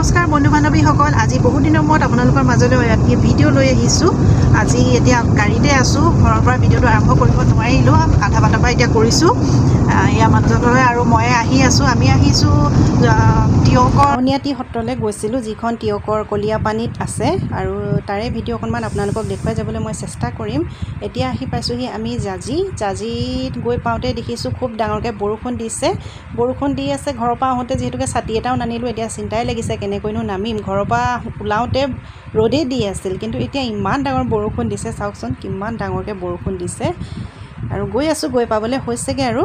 নমস্কাৰ বন্ধু বান্ধৱীসকল, আজি বহুত দিনৰ মূৰত আপোনালোকৰ মাজলৈ এটি ভিডিঅ' লৈ আহিছোঁ। আজি এতিয়া গাড়ীতে আছোঁ, ঘৰৰ পৰা ভিডিঅ'টো আৰম্ভ কৰিব নোৱাৰিলোঁ, আধা বাটৰ পৰা এতিয়া কৰিছোঁ। এয়া মানুহজনলৈ আৰু মই আহি আছোঁ। আমি আহিছোঁ টীয়কৰ আউনীআটী সত্ৰলৈ গৈছিলোঁ, যিখন টীয়কৰ কলীয়াপানীত আছে, আৰু তাৰে ভিডিঅ' অকণমান আপোনালোকক দেখুৱাই যাবলৈ মই চেষ্টা কৰিম। এতিয়া আহি পাইছোঁহি আমি জাঁজী। জাঁজীত গৈ পাওঁতে দেখিছোঁ খুব ডাঙৰকৈ বৰষুণ দিছে, বৰষুণ দি আছে। ঘৰৰ পৰা আহোঁতে যিহেতুকে ছাতি এটাও নানিলোঁ, এতিয়া চিন্তাই লাগিছে কেনেকৈনো নামিম। ঘৰৰ পৰা ওলাওঁতে ৰ'দেই দি আছিল, কিন্তু এতিয়া ইমান ডাঙৰ বৰষুণ দিছে। চাওকচোন কিমান ডাঙৰকৈ বৰষুণ দিছে। আৰু গৈ আছোঁ, গৈ পাবলৈ হৈছেগৈ। আৰু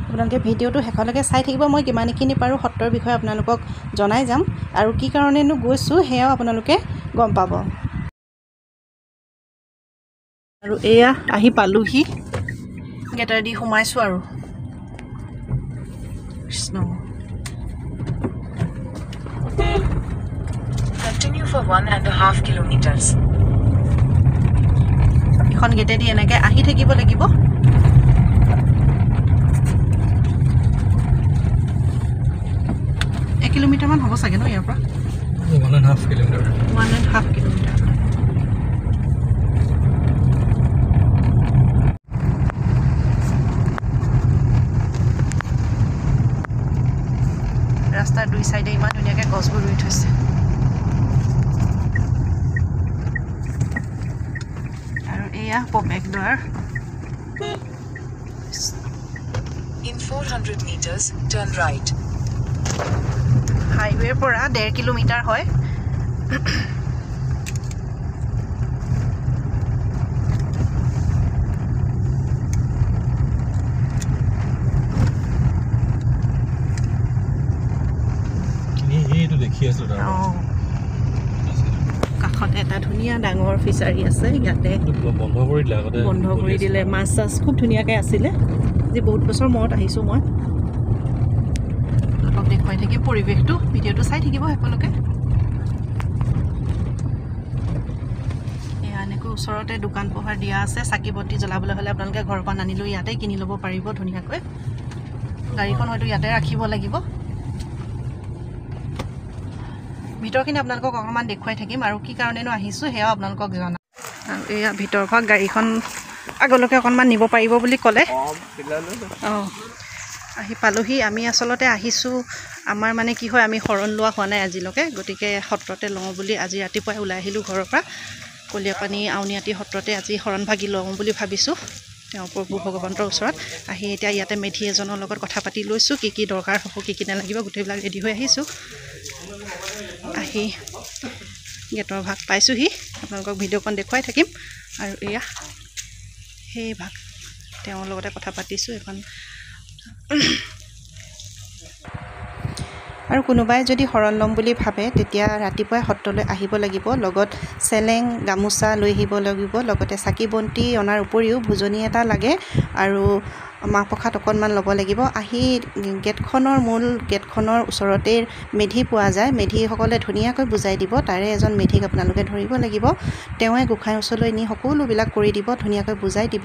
আপোনালোকে ভিডিঅ'টো শেষলৈকে চাই থাকিব, মই কিমানখিনি পাৰোঁ সত্ৰৰ বিষয়ে আপোনালোকক জনাই যাম, আৰু কি কাৰণেনো গৈছোঁ সেয়াও আপোনালোকে গম পাব। আৰু এয়া আহি পালোহি, গেটাৰ দি সোমাইছোঁ আৰু। কৃষ্ণ। Continue for 1.5 kilometers. এখন গেটেদি এনেকৈ আহি থাকিব লাগিব। এক কিলোমিটাৰমান হ'ব চাগে ন ইয়াৰ পৰা? 1.5 kilometer. 1.5 kilometre. ৰাস্তাৰ দুই চাইডে ইমান ধুনীয়াকৈ গছবোৰ ৰুই থৈছে। আৰু এয়া প্ৰৱেশদ্বাৰ। In 400 meters, turn right. হাইৱেৰ পৰা 1.5 কিলোমিটাৰ হয়। এইটো দেখি আছো তাৰ কাষতে এটা ধুনীয়া ডাঙৰ ফিচাৰী আছে, ইয়াতে বন্ধ কৰি দিলে, আগতে বন্ধ কৰি দিলে। মাছ চাছ খুব ধুনীয়াকৈ আছিলে। আজি বহুত বছৰ মূৰত আহিছোঁ মই। আপোনালোকক দেখুৱাই থাকিম পৰিৱেশটো, ভিডিঅ'টো চাই থাকিব শেষলৈকে। এয়া এনেকৈ ওচৰতে দোকান পোহাৰ দিয়া আছে। চাকি বন্তি জ্বলাবলৈ হ'লে আপোনালোকে ঘৰৰ পৰা নানিলেও ইয়াতে কিনি ল'ব পাৰিব ধুনীয়াকৈ। গাড়ীখন হয়তো ইয়াতে ৰাখিব লাগিব। ভিতৰখিনি আপোনালোকক অকণমান দেখুৱাই থাকিম, আৰু কি কাৰণেনো আহিছোঁ সেয়াও আপোনালোকক জনাম। আৰু এয়া ভিতৰৰ পৰা গাড়ীখন আগলৈকে অকণমান নিব পাৰিব বুলি ক'লে। অঁ, আহি পালোহি। আমি আচলতে আহিছোঁ, আমাৰ মানে কি হয়, আমি শৰণ লোৱা হোৱা নাই আজিলৈকে, গতিকে সত্ৰতে লওঁ বুলি আজি ৰাতিপুৱাই ওলাই আহিলোঁ ঘৰৰ পৰা। কলীয়াপানী আউনীআটী সত্ৰতে আজি শৰণ ভাগি লওঁ বুলি ভাবিছোঁ তেওঁ প্ৰভু ভগৱন্তৰ ওচৰত। আহি এতিয়া ইয়াতে মেধি এজনৰ লগত কথা পাতি লৈছোঁ, কি কি দৰকাৰ হ'ব, কি কি নালাগিব, গোটেইবিলাক ৰেডি হৈ আহিছোঁ। আহি গেটৰ ভাগ পাইছোঁহি, আপোনালোকক ভিডিঅ'খন দেখুৱাই থাকিম। আৰু এয়া সেই ভাগ, তেওঁৰ লগতে কথা পাতিছোঁ এখন। আৰু কোনোবাই যদি শৰণ ল'ম বুলি ভাবে, তেতিয়া ৰাতিপুৱাই সত্ৰলৈ আহিব লাগিব। লগত চেলেং গামোচা লৈ আহিব লাগিব, লগতে চাকি বন্তি অনাৰ উপৰিও ভোজনী এটা লাগে, আৰু মাহ প্ৰসাদ অকণমান ল'ব লাগিব। আহি গেটখনৰ মূল গেটখনৰ ওচৰতেই মেধি পোৱা যায়। মেধিসকলে ধুনীয়াকৈ বুজাই দিব। তাৰে এজন মেধিক আপোনালোকে ধৰিব লাগিব, তেওঁৱে গোঁসাইৰ ওচৰলৈ নি সকলোবিলাক কৰি দিব, ধুনীয়াকৈ বুজাই দিব,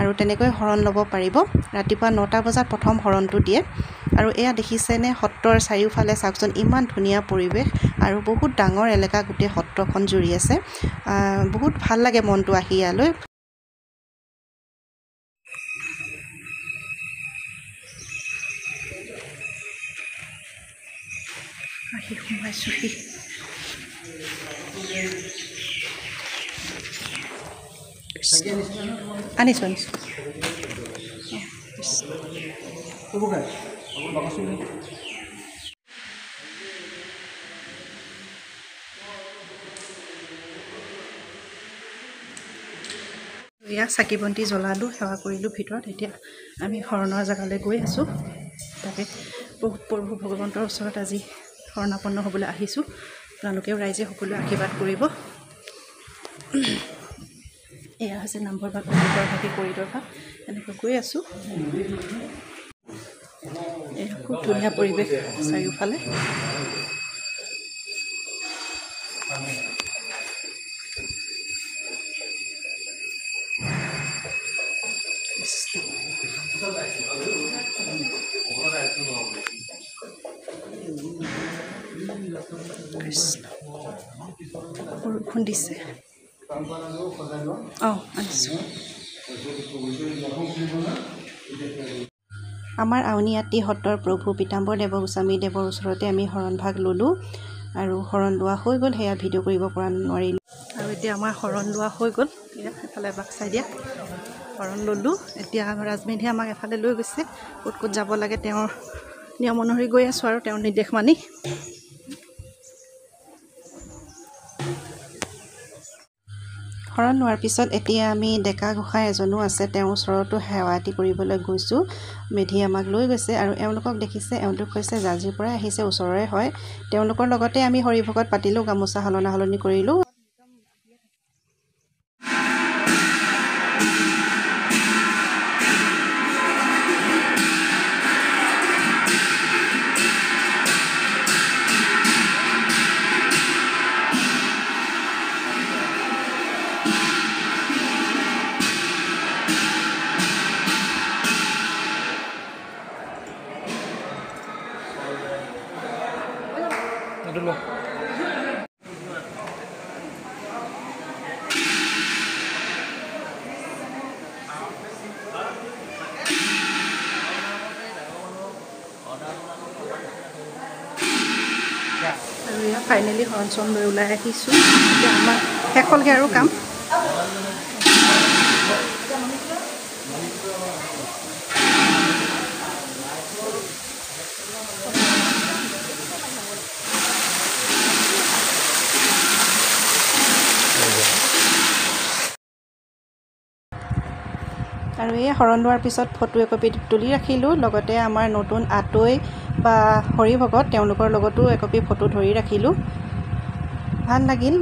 আৰু তেনেকৈ শৰণ ল'ব পাৰিব। ৰাতিপুৱা 9টা বজাত প্ৰথম শৰণটো দিয়ে। আৰু এয়া দেখিছেনে সত্ৰৰ চাৰিওফালে চাওকচোন ইমান ধুনীয়া পৰিৱেশ, আৰু বহুত ডাঙৰ এলেকা গোটেই সত্ৰখন জুৰি আছে। বহুত ভাল লাগে মনটো আহি ইয়ালৈ। আহি সোমাইছোহি। আনিছোঁ আনিছোঁ। এয়া চাকি বন্তি জ্বলালোঁ, সেৱা কৰিলোঁ ভিতৰত। এতিয়া আমি শৰণৰ জেগালৈ গৈ আছোঁ। তাকে প্ৰভু ভগৱন্তৰ ওচৰত আজি শৰণাপন্ন হ'বলৈ আহিছোঁ। আপোনালোকেও ৰাইজে সকলোৱে আশীৰ্বাদ কৰিব। এয়া হৈছে নামঘৰ ভাগ, কৰিডৰ ভাগি কৰিডৰ ভাগ, এনেকৈ গৈ আছোঁ। এয়া খুব ধুনীয়া পৰিৱেশ চাৰিওফালে। কৃষ্ণ, বৰষুণ দিছে। অঁ, আনিছোঁ। আমাৰ আউনীআটী সত্ৰৰ প্ৰভু পীতাম্বৰ দেৱ গোস্বামী দেৱৰ ওচৰতে আমি শৰণভাগ ল'লোঁ আৰু শৰণ লোৱা হৈ গ'ল। সেয়া ভিডিঅ' কৰিব পৰা নোৱাৰিলোঁ। আৰু এতিয়া আমাৰ শৰণ লোৱা হৈ গ'ল। এফালে এপাক চাই দিয়া, শৰণ ল'লোঁ। এতিয়া ৰাজমেধিয়ে আমাক এফালে লৈ গৈছে, ক'ত ক'ত যাব লাগে তেওঁৰ নিয়ম অনুসৰি গৈ আছোঁ আৰু তেওঁৰ নিৰ্দেশ মানি। শৰণ লোৱাৰ পিছত এতিয়া আমি ডেকা গোঁসাই এজনো আছে, তেওঁৰ ওচৰতো সেৱা এটি কৰিবলৈ গৈছোঁ। মেধি আমাক লৈ গৈছে আৰু এওঁলোকক দেখিছে, এওঁলোক হৈছে জাঁজীৰ পৰাই আহিছে, ওচৰৰে হয়। তেওঁলোকৰ লগতে আমি হৰিভকত পাতিলোঁ, গামোচা সলনা সলনি কৰিলোঁ। আৰু এয়া ফাইনেলি শৰণ চৰণ লৈ ওলাই আহিছোঁ। এতিয়া আমাৰ শেষ হ'লগৈ আৰু কাম। আৰু এই শৰণ লোৱাৰ পিছত ফটো একপি তুলি ৰাখিলোঁ, লগতে আমাৰ নতুন আতৈ বা হৰিভকত তেওঁলোকৰ লগতো একপি ফটো ধৰি ৰাখিলোঁ। ভাল লাগিল।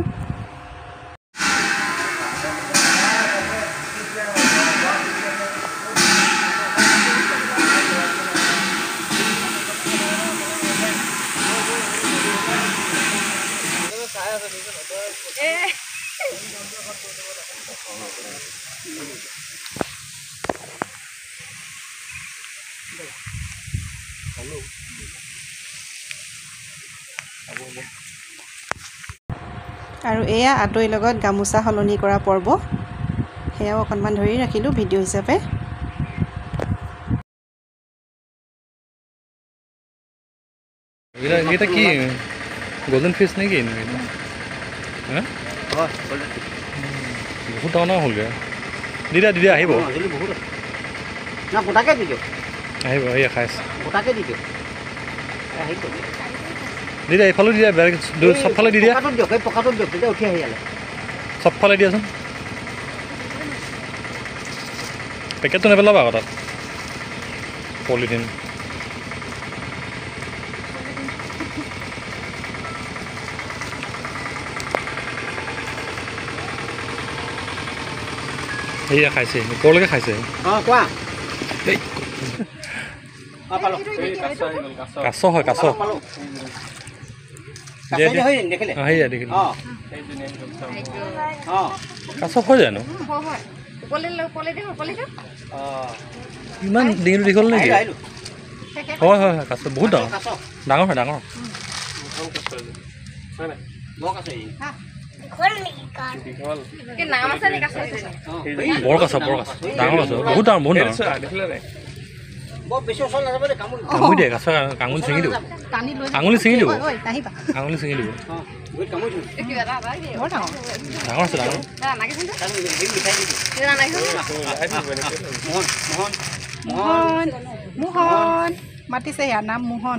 আৰু এয়া আতৈৰ লগত গামোচা সলনি কৰা পৰ্ব, সেয়াও অকণমান ধৰি ৰাখিলোঁ ভিডিঅ' হিচাপে। এইকেইটা কি গল্ডেন ফিছ নে কি? বহুত ডাঙৰ হ'লগৈ। দিদা দিদা আহিব, আহিব, এয়া খাইছে। দিদা এইফালেও দিয়া, বেলেগ চবফালে দি দিয়া, চবফালে দিয়াচোন। পেকেটটো নেপেলাবা আকৌ তাত, পলিথিন। সেয়া খাইছে, ওপৰলৈকে খাইছে। কাছ হয়, কাছ। কাছ হয় জানো? ইমান ডিঙিটো দীঘল নেকি? হয় হয় হয়, কাছ বহুত ডাঙৰ, ডাঙৰ হয়, ডাঙৰ। বৰ কাছ, বৰ কাছ, ডাঙৰ কাছ, বহুত ডাঙৰ, বহুত ডাঙৰ। কামুৰি দিয়ে কাছ, আঙুলি ছিঙি দিব, আঙুলি ছিঙি দিব, আঙুলি ছিঙি দিব। ডাঙৰ আছে, ডাঙৰ। মোহন মাতিছে, ইয়াৰ নাম মোহন।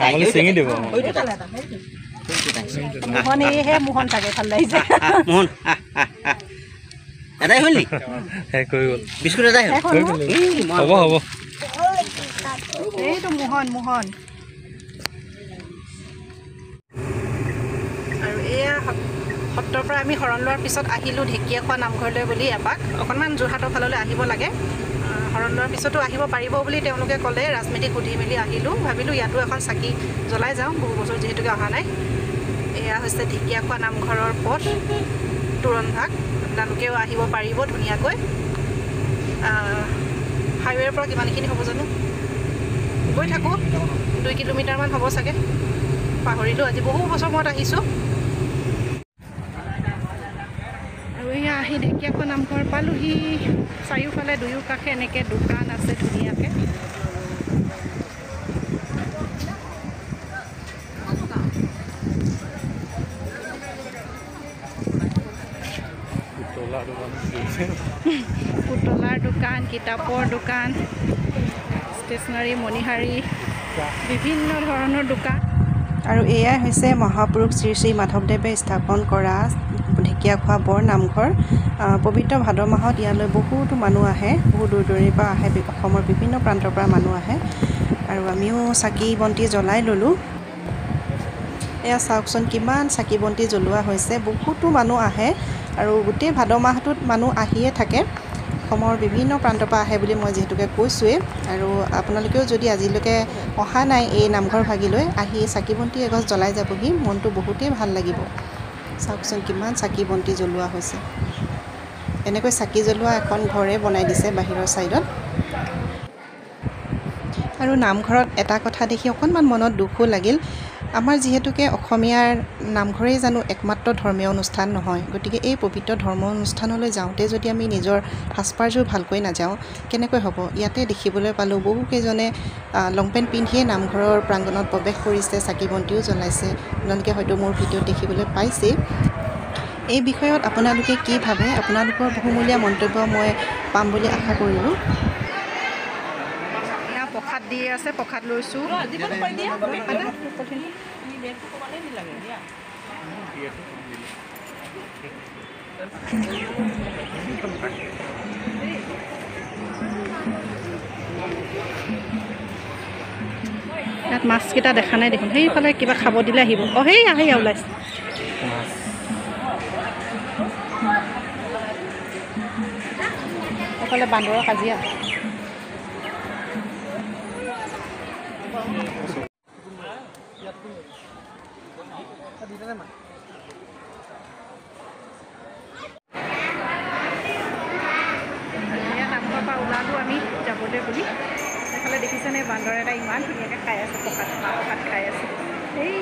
আঙুলি ছিঙি দিব। মোহন, এইহে মোহন চাগে, ভাল লাগিছে। মোহন এটাই হ'ল নি? শেষ হৈ গ'ল। বিস্কুট এটাই হ'ল। হ'ব হ'ব। এইটো মোহন, মোহন। আৰু এয়া সত্ৰৰ পৰা আমি শৰণ লোৱাৰ পিছত আহিলোঁ ঢেকীয়াখোৱা নামঘৰলৈ বুলি এপাক, অকণমান যোৰহাটৰ ফাললৈ আহিব লাগে। শৰণ লোৱাৰ পিছতো আহিব পাৰিব বুলি তেওঁলোকে ক'লে। ৰাজমেধিক সুধি মেলি আহিলোঁ, ভাবিলোঁ ইয়াতো এখন চাকি জ্বলাই যাওঁ, বহু বছৰ যিহেতুকে অহা নাই। এয়া হৈছে ঢেকীয়াখোৱা নামঘৰৰ পথ, তোৰণভাগ। আপোনালোকেও আহিব পাৰিব ধুনীয়াকৈ। হাইৱেৰ পৰা কিমানখিনি হ'ব জানো, গৈ থাকোঁ 2 কিলোমিটাৰমান হ'ব চাগে, পাহৰিলোঁ। আজি বহু বছৰ মূৰত আহিছোঁ। আৰু এয়া আহি ঢেকীয়াখোৱা নামঘৰ পালোহি। চাৰিওফালে দুয়ো কাষে এনেকৈ দোকান আছে ধুনীয়াকৈ। পুতলাৰ দোকান, কিতাপৰ দোকান, ষ্টেচনাৰী, মণিহাৰী, বিভিন্ন ধৰণৰ দোকান। আৰু এয়াই হৈছে মহাপুৰুষ শ্ৰী শ্ৰী মাধৱদেৱে স্থাপন কৰা ঢেকীয়াখোৱা বৰ নামঘৰ। পবিত্ৰ ভাদ মাহত ইয়ালৈ বহুতো মানুহ আহে, বহু দূৰ দূৰণিৰ পৰা আহে, অসমৰ বিভিন্ন প্ৰান্তৰ পৰা মানুহ আহে। আৰু আমিও চাকি বন্তি জ্বলাই ল'লোঁ। এয়া চাওকচোন কিমান চাকি বন্তি জ্বলোৱা হৈছে। বহুতো মানুহ আহে আৰু গোটেই ভাদ মাহটোত মানুহ আহিয়ে থাকে। অসমৰ বিভিন্ন প্ৰান্তৰ পৰা আহে বুলি মই যিহেতুকে কৈছোঁৱেই। আৰু আপোনালোকেও যদি আজিলৈকে অহা নাই এই নামঘৰ ভাগিলৈ, আহি চাকি বন্তি এগছ জ্বলাই যাবহি, মনটো বহুতেই ভাল লাগিব। চাওকচোন কিমান চাকি বন্তি জ্বলোৱা হৈছে। এনেকৈ চাকি জ্বলোৱা এখন ঘৰে বনাই দিছে বাহিৰৰ ছাইডত। আৰু নামঘৰত এটা কথা দেখি অকণমান মনত দুখো লাগিল। আমাৰ যিহেতুকে অসমীয়াৰ নামঘৰেই জানো একমাত্ৰ ধৰ্মীয় অনুষ্ঠান নহয়, গতিকে এই পবিত্ৰ ধৰ্ম অনুষ্ঠানলৈ যাওঁতে যদি আমি নিজৰ সাজপাৰযোৰ ভালকৈ নাযাওঁ কেনেকৈ হ'ব। ইয়াতে দেখিবলৈ পালোঁ বহুকেইজনে লং পেণ্ট পিন্ধিয়ে নামঘৰৰ প্ৰাংগণত প্ৰৱেশ কৰিছে, চাকি বন্তিও জ্বলাইছে। আপোনালোকে হয়তো মোৰ ভিডিঅ'ত দেখিবলৈ পাইছেই। এই বিষয়ত আপোনালোকে কি ভাবে, আপোনালোকৰ বহুমূলীয়া মন্তব্য মই পাম বুলি আশা কৰিলোঁ। প্ৰসাদ দিয়ে আছে, প্ৰসাদ লৈছোঁ। ইয়াত মাছকেইটা দেখা নাই দেখোন, সেইফালে কিবা খাব দিলে আহিব। অঁ, সেই আহি ওলাইছে। সেইফালে বান্দৰৰ কাজিয়া। নামঘৰৰ পৰা ওলালোঁ আমি যাবলৈ বুলি। এইফালে দেখিছেনে বান্দৰ এটা ইমান ধুনীয়াকৈ খাই আছে, প্ৰসাদ প্ৰসাদ খাই আছে। এই